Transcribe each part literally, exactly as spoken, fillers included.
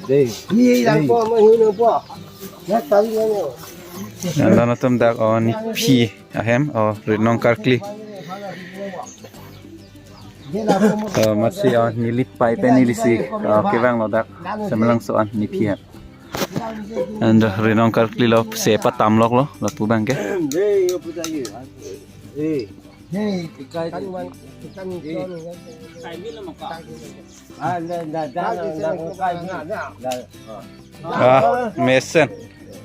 Dei. Ni yang po, mo hu nang po. Ya tali nang yo. Nangtum dak, oh, nephi ahem, oh, Rinong Karkli. Oh, masi, oh, neli pai pen neli si, oh, kevang lo dak. Semelang so an nephi ahem. And, uh, Rinong Karkli lo se patam lok lo, lapu abang ke. Dei, yo puta ye. Eh. Dei, ikai kan dei. Wan, ikan dei. Ikan. Ah, da, da, da, da, da, ikai dei. Da. Ah, mesen.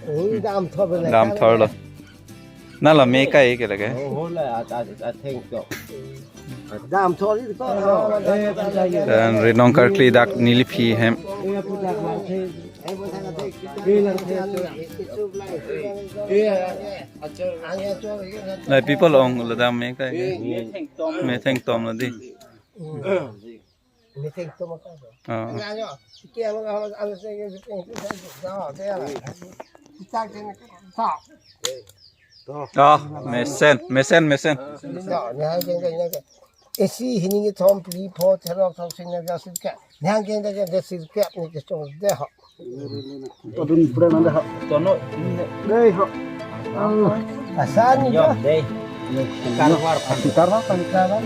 Oh, dam thor le. Dam thor lo. Na la me kai ke lage. Oh, ho la, I, I, I think so. Dam thor le ko. Eh, puta ye. Dan Rinong Karkli dak neli phi hem. Eh, puta ye. Lai people ong lo dam me kai. Metheng tom lo dei. Metheng tom ka. Ah. Ah, mesen, mesen, mesen. Isi hini ni thom phli pho therok thom sing na ga sirkep. Nang ke da ke sirkep ni ke song de ho. Padun pura nanda ho. Tono. Dei ho. Asan ni yo, dei. Karwar, karwar, karwar.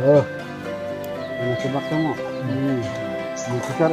Oh. Ini coba kamu. Hmm. Ini besar.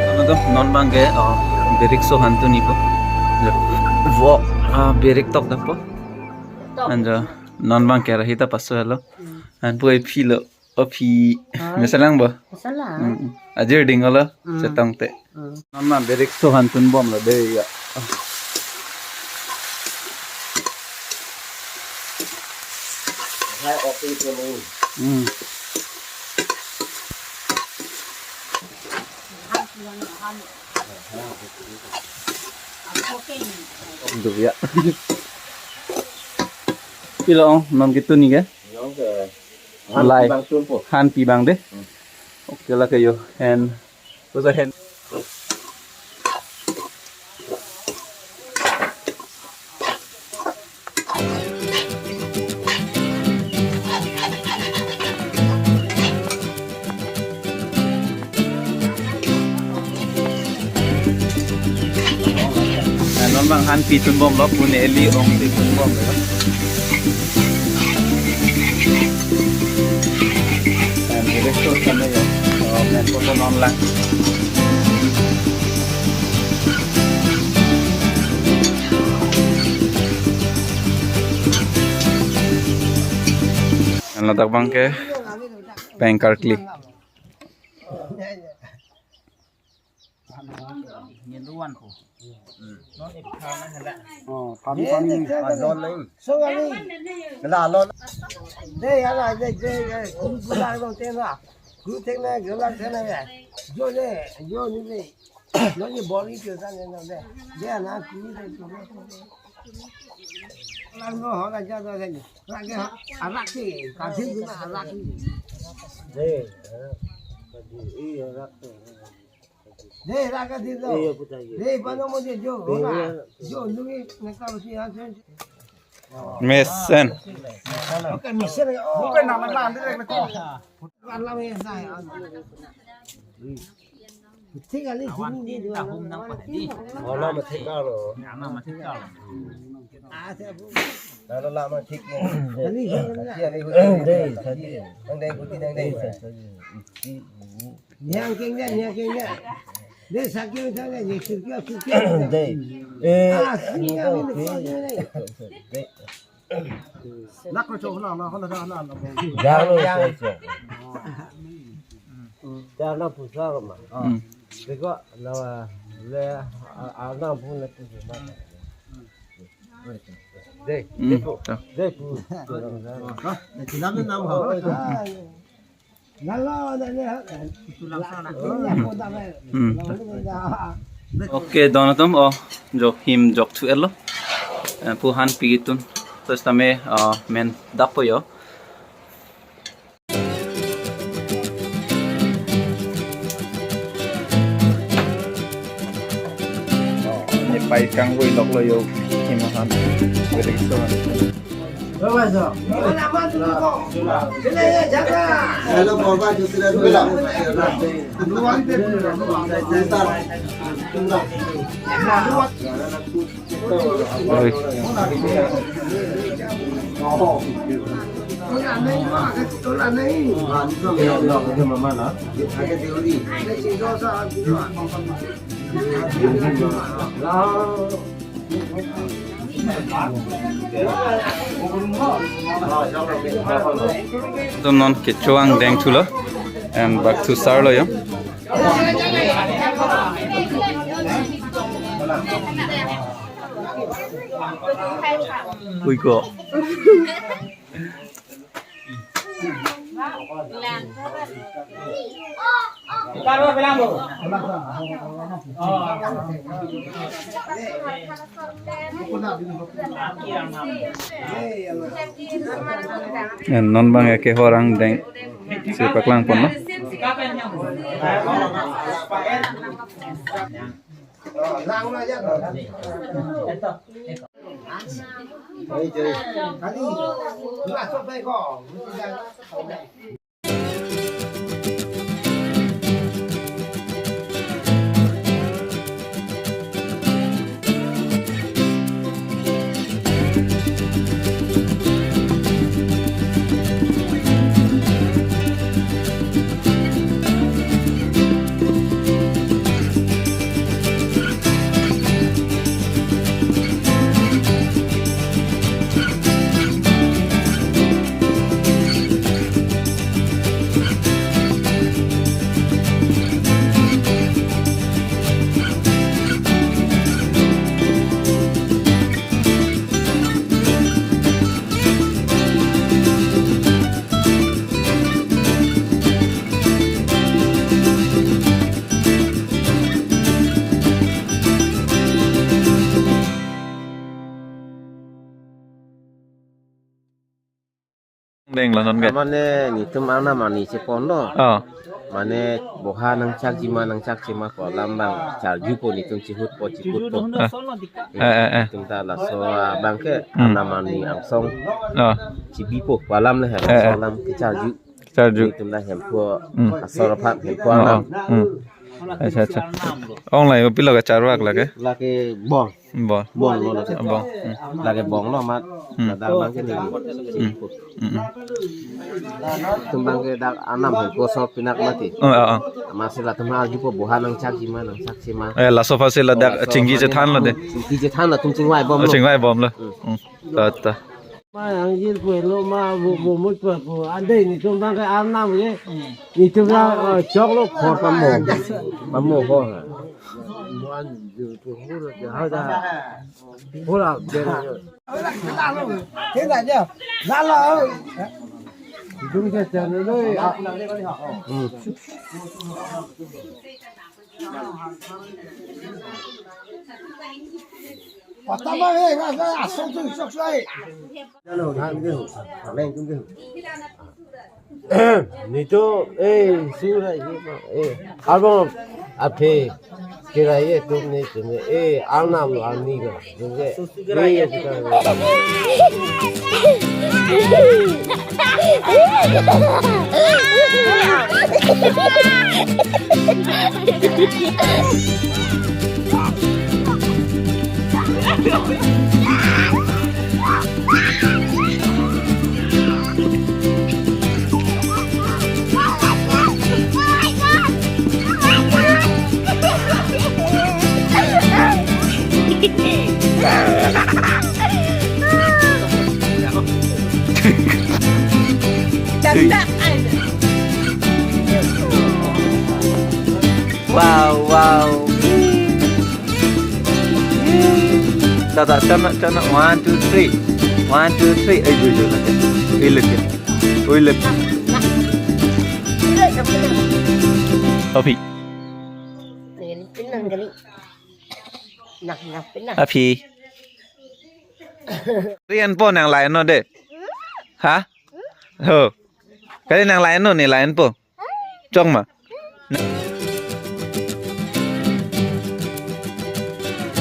Ano to, non abang ke, oh, birik so hantun ni po. Vo, ah, birik tok dak po. Anjo, non abang ke rahi ta paso helo. An pu ai phi lo. O phi, ah, meselang bo? Meselang. Hmm. Ajir ding lo, hmm, chetong te. Hmm. Non ma birik so hantun bom lo dei ya. Hai, open ke lo. Hmm. Duh ya. Pilo non ketun ni ke? Yang ke Lai. Pi bang tun po. Han pi bang dei. Hmm. Okay lake yo. Hen. Pusa hen. Nah, non abang han pi tun bom lo, pu neli ong pi tun bom lo. Nah, jadi terus kami ya. Oh, main foto non lang. Nah, ladak abang ke peng Karkli. Oh, phan, phan. Ah, non nang. Song ali. Kena alon. Dei, ala, dei, dei, dei. Guru, guru, alon tena. Guru tena, guru tena ya. Jo le, jo ni le. Non ni bori ke sa ne, non le. Dei, ana, guru, dei, guru. Lang no, ho, la, ja, do, dei. Lagi, ha, arak si. Kadhi guna arak si. Dei, ha. Kadhi, iya, arak si. Dei, raga di lo. Iya, putar ye. Dei, pano mo dei jo. Iya. Jo, nungi nakal si hansen. Mesen. Oke, mesen. Oke, nama nama direct ko. Alam ye sai. Thik kali, awan sini tin dia tahun nang pahadi. Wala mathik kalo. Nama mathik kalo. Ah, saya bu. Lalu lama thik ni. Kali, kali. Kali, kali. Dei, tadi. Nang dei, kuti nang dei. Dei, tadi. Isi, ini. Nyang kengnya, nyang kengnya. Dei, sakit, sakit, sakit, sakit. Dei. Eh, ah, sini kami, oke. Sini kami. Dei. Nak ko chok na, na, na, na, na, na. Jalo, jalo. Jalo pusa ko ma. Hmm. Dei ko, na, le, a, a, na, bu, le, pusa ma. Dei, hmm, dei, pu. Ta. Dei, pu. Ha, na, chinam na, na, ha. Hmm. Okay, don atum, oh, jok him jok thu-etlo. Eh, pu han pi tun. Terus tame, eh, men dappo yo. Oh, ini pai kangvoi loklo yo, him han. Gede gitu. Oi. Atum non kecho angdeng thulo. And back to sarlo yo. Ui ko. Eh, non bang ya ke horang deng si paklang pon lo. Deng la non ke. Mane netum arnam arni cheponlo. Oh. Mane boha nangchakjima, nangchakjima pu alam abang charjupo, netum chihutpo, chikutpo. Ah. Eh, eh, eh. Netum ta laso abang ke, hmm, arnam arni angsong. Oh. Chibipo pu alam le he, eh, eh, laso alam kecharju. Charju. Netum ta Hemphu, hmm, asor aphan Hemphu, oh, arnam. Hmm. Acha, acha. Ong la yo, pilo kecharvak lake? Lake bong. Bong. Bong lo lake. Bong. Hmm. Lake bong lo amat. Hmm. Ladak abang ke ni. Hmm. Hmm, hmm. Netum abang ke dak arnam Hemphu asor pinak mati. Oh, oh, oh. Amatsi latum arjupo boha nangchakjima, nangchakjima. Eh, laso aphansi ladak, oh, laso chingki aphan chethan lo de. Chingki chethan latum chingvaibomlo. Oh, chingvaibomlo. Hmm. Hmm. Ta, ta. Ma angjir pu helo ma bo, bo mut pu pu ande netum abang ke arnam ke. Hmm. Netum abang, eh, choklo khor pamo. Pamo ho. Mo angjir pu holo ke ha da. Hola ke. Ke da ja. Lalo. Dung ja ja lo. Hmm. Patama he, nga, nga, asong tu isok sai. Jalo, ha, nge hu. Aleng tu nge hu. Netum, eh, sura ye ma, eh, abang, aphe, kira ye tu netum, eh, arnam lo arni ka, tu nge, eh, ye kita. Wow, wow. Tata, chana, chana. One, two, three. One, two, three. Ay, yo, yo, look at. Uy, look at. Uy, look at. Aphi. Nah, nah, nah. Aphi. Rian po nang lain no de. Ha? Ho. Kali nang lain no, ne lain po. Chong ma.